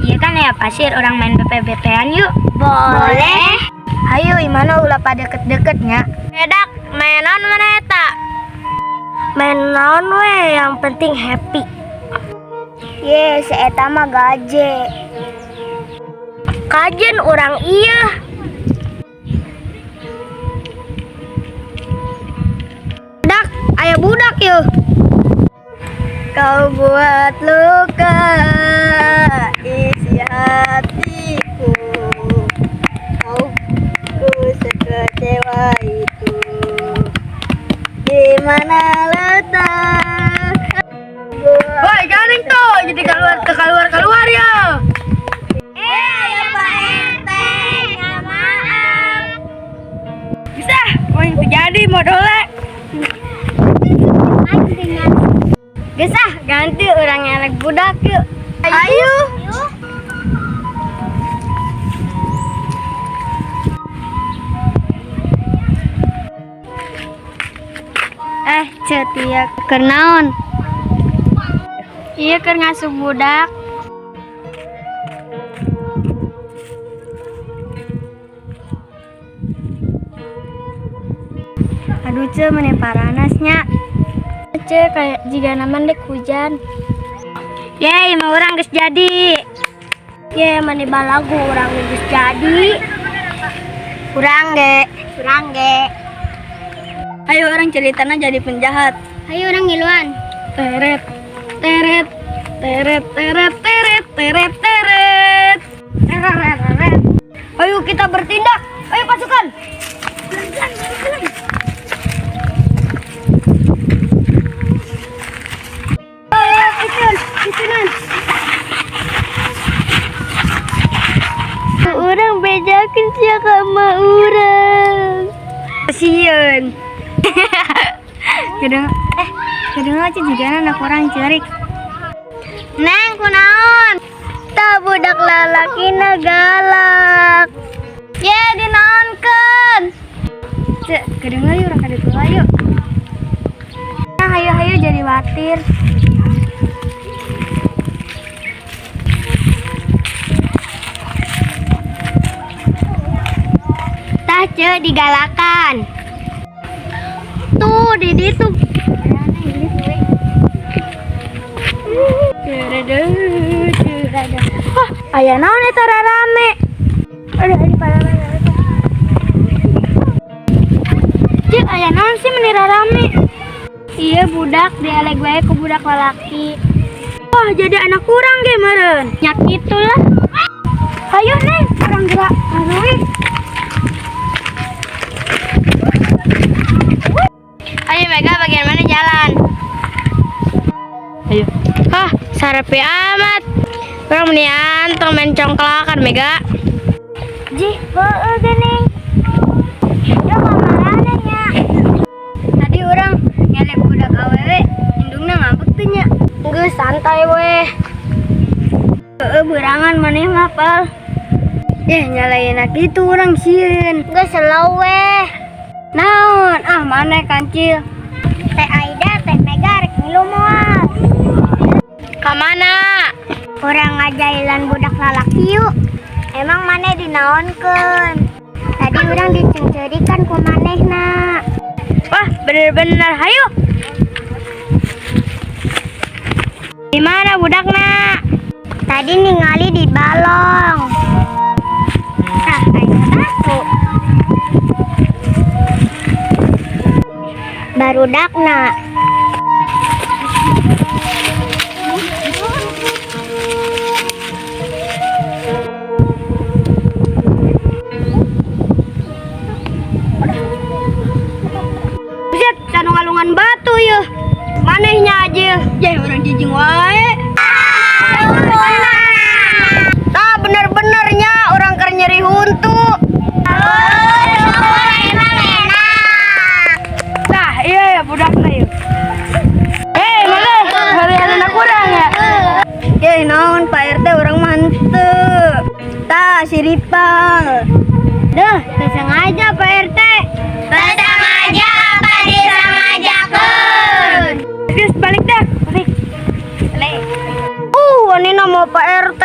Iya kan ya pasir orang main BP-BP-an yuk. Boleh. Ayo imana ulah pada deket-deketnya. Bedak, mainan mana eta? Main naon we yang penting happy. Ye, si eta mah gaje. Kajen orang iya. Budak, aya budak yeuh. Kau buat luka isi hatiku. Kau ku sekecewa itu. Di mana letak? Woi, garing tuh, jadi keluar ya. Ya Pak RT, ya maaf. Bisa, mau yang terjadi mau dole. Geus ah, ganti orang ngelek budak yuk. Ayo. Cetia keur naon? Iya keur ngasuh budak. Aduh ce, meni paranasnya. Ce, kayak jika naman dek hujan. Yeay, mau orang geus jadi. Ye, meni balagu urang geus jadi. Urang ge, urang ge. Ayo orang ceritanya jadi penjahat. Ayo urang ngiluan. Teret, teret, teret, teret, teret, teret, teret. Teret, teret. Ayo kita bertindak. Ayo pasukan. Pelan-pelan, pelan-pelan. Ayo, ikutin, ikutin. Orang bejakin sia sama urang. Sieun. Gedung gedung aja juga anak orang cerik. Neng kunaon? Ta budak lalakina galak. Ye dinaonkeun? Cek, gedung ayo urang ka ditu ayo. Nah, hayo hayo jadi watir. Tah cek digalakan. Tuh di ditu. Wah, aya naon eta rarame? Aduh, ini parah. Cek, aya naon sih meni rarame? Iya budak dielek wae ku budak lalaki. Wah, jadi anak kurang ge meureun. Nya kitu lah. Hayu Neng, urang gerak ngaruih. Ayo Mega, bagian mana jalan? Ayo. Hah, sarepe amat. Urang meni antong main congklakan Mega. Jih, heueuh geuning. Yo kamarana nya. Tadi urang ngelek budak awewe, indungna ngambek teu nya. Geus santai weh. Heueuh berangan maneh mah pal. Eh nyalain kitu urang sieun. Geus slow weh. Naon? Ah maneh kancil. Teh Aida, Teh Mega rek ngilu moal. Kamana? Urang ngajailan budak lalaki yuk. Emang maneh dinaonkeun? Tadi urang dicengcerikan ku manehna. Wah, bener-bener. Hayu. Di mana budakna? Tadi ningali di balong. Tah, aya batu. Barudakna. Buset, canu ngalungan batu yeuh. Manehnya aja. Yeh, orang jijing wae. Tah bener-benernya orang keur nyeri huntu. Nah, iya ya budakna yeuh. Eh, mana? Hari anak kurang ya? Ye naon Pak RT orang mah henteu. Tah si Ripal. Duh, sengaja Pak RT. Sengaja apa disengajakeun? Geus balik dah, balik. Balik. Ini nama mau Pak RT.